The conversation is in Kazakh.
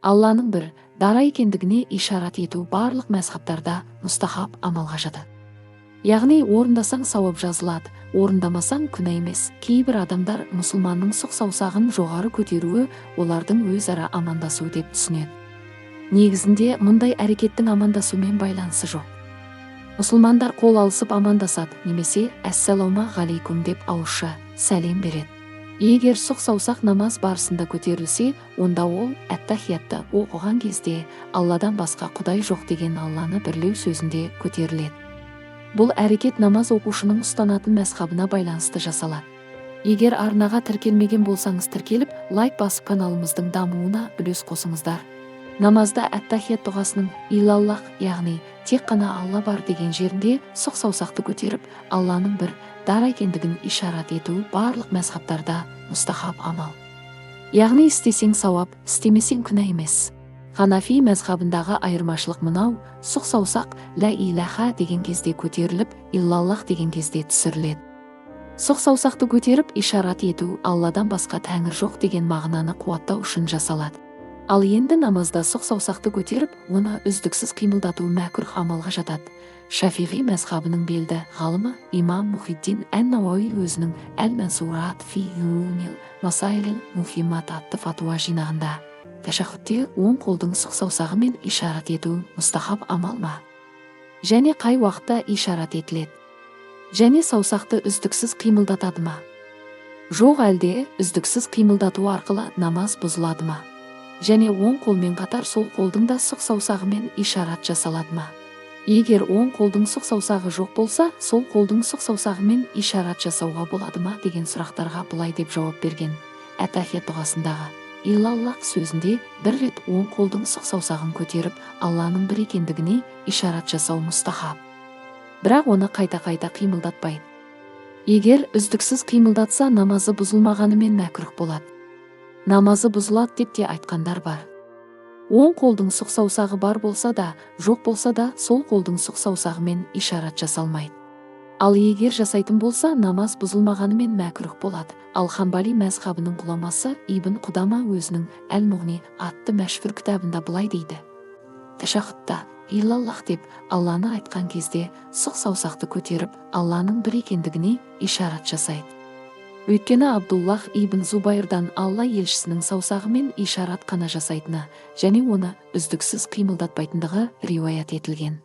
Алланың бір, дара екендігіне ишарат ету барлық мәзһабтарда мұстахаб амалға жатады. Яғни орындасаң сауап жазылады, орындамасаң күнә емес. Кейбір адамдар мұсылманның сұқ саусағын жоғары көтеруі олардың өзара амандасуы деп түсінеді. Негізінде мұндай әрекеттің амандасумен байланысы жоқ. Мұсылмандар қол алысып амандасады немесе әссалаумә ғалейкум деп ауызша сәлем береді. Егер сұқ саусақ намаз барысында көтерілсе, онда ол әттахиятты оқыған кезде Алладан басқа құдай жоқ деген Алланы бірлеу сөзінде көтеріледі. Бұл әрекет намаз оқушының ұстанатын мәзһабына байланысты жасалады. Егер арнаға тіркелмеген болсаңыз тіркеліп, лайк басып каналымыздың дамуына үлес қосыңыздар. Намазда әттахият дұғасының илаллах, яғни тек қана Алла бар деген жерінде сұқ саусақты көтеріп, Алланың бір дара екендігін ишарат ету барлық мәзһабтарда мұстахаб амал. Яғни істесең сауап, істемесең күнә емес. Ханафи мәзһабындағы айырмашылық мынау: сұқ саусақ лә илаха деген кезде көтеріліп, иллаллах деген кезде түсіріледі. Сұқ саусақты көтеріп ишарат ету Алладан басқа тәңір жоқ деген мағынаны қуаттау үшін жасалады. Ал енді намазда сұқ саусақты көтеріп, оны үздіксіз қимылдату мәкруһ амалға жатады. Шафиғи мәзһабының белді ғалымы имам Мұхиддин ән-Науауи өзінің әл-Мансурат фи юнил масайлил мухиммат атты фатуа жинағында тәшәһүдте оң қолдың сұқ саусағымен ишарат ету мұстахаб амал ма? Және қай уақытта ишарат етіледі? Және саусақты үздіксіз қимылдатады ма? Жоқ әлде үздіксіз қимылдату арқылы намаз бұзылады ма? Және оң қолмен қатар сол қолдың да сұқ саусағымен ишарат жасалады ма? Егер оң қолдың сұқ саусағы жоқ болса, сол қолдың сұқ саусағымен ишарат жасауға болады ма деген сұрақтарға былай деп жауап берген. Әттахият дұғасындағы иллаллах сөзінде бір рет оң қолдың сұқ саусағын көтеріп, Алланың бір екендігіне ишарат жасау мұстахаб. Бірақ оны қайта-қайта қимылдатпайды. Егер үздіксіз қимылдатса, намазы бұзылмағанымен мәкруһ болады. Намазы бұзылады деп те айтқандар бар. Оң қолдың сұқ саусағы бар болса да, жоқ болса да, сол қолдың сұқ саусағымен ишарат жасалмайды. Ал егер жасайтын болса, намаз бұзылмағанымен мәкруһ болады. Ал Ханбали мәзһабының ғұламасы Ибн Құдама өзінің Әл-Муғни атты мәшһүр кітабында былай дейді. Тәшәһүдта иллаллах деп Алланы айтқан кезде сұқ саусақты көтеріп, Алланың бір екендігіне ишарат жасайды. Өйткені Абдуллах ибн Зубайрдан Алла елшісінің саусағымен ишарат қана жасайтыны және оны үздіксіз қимылдатпайтындығы риуаят етілген.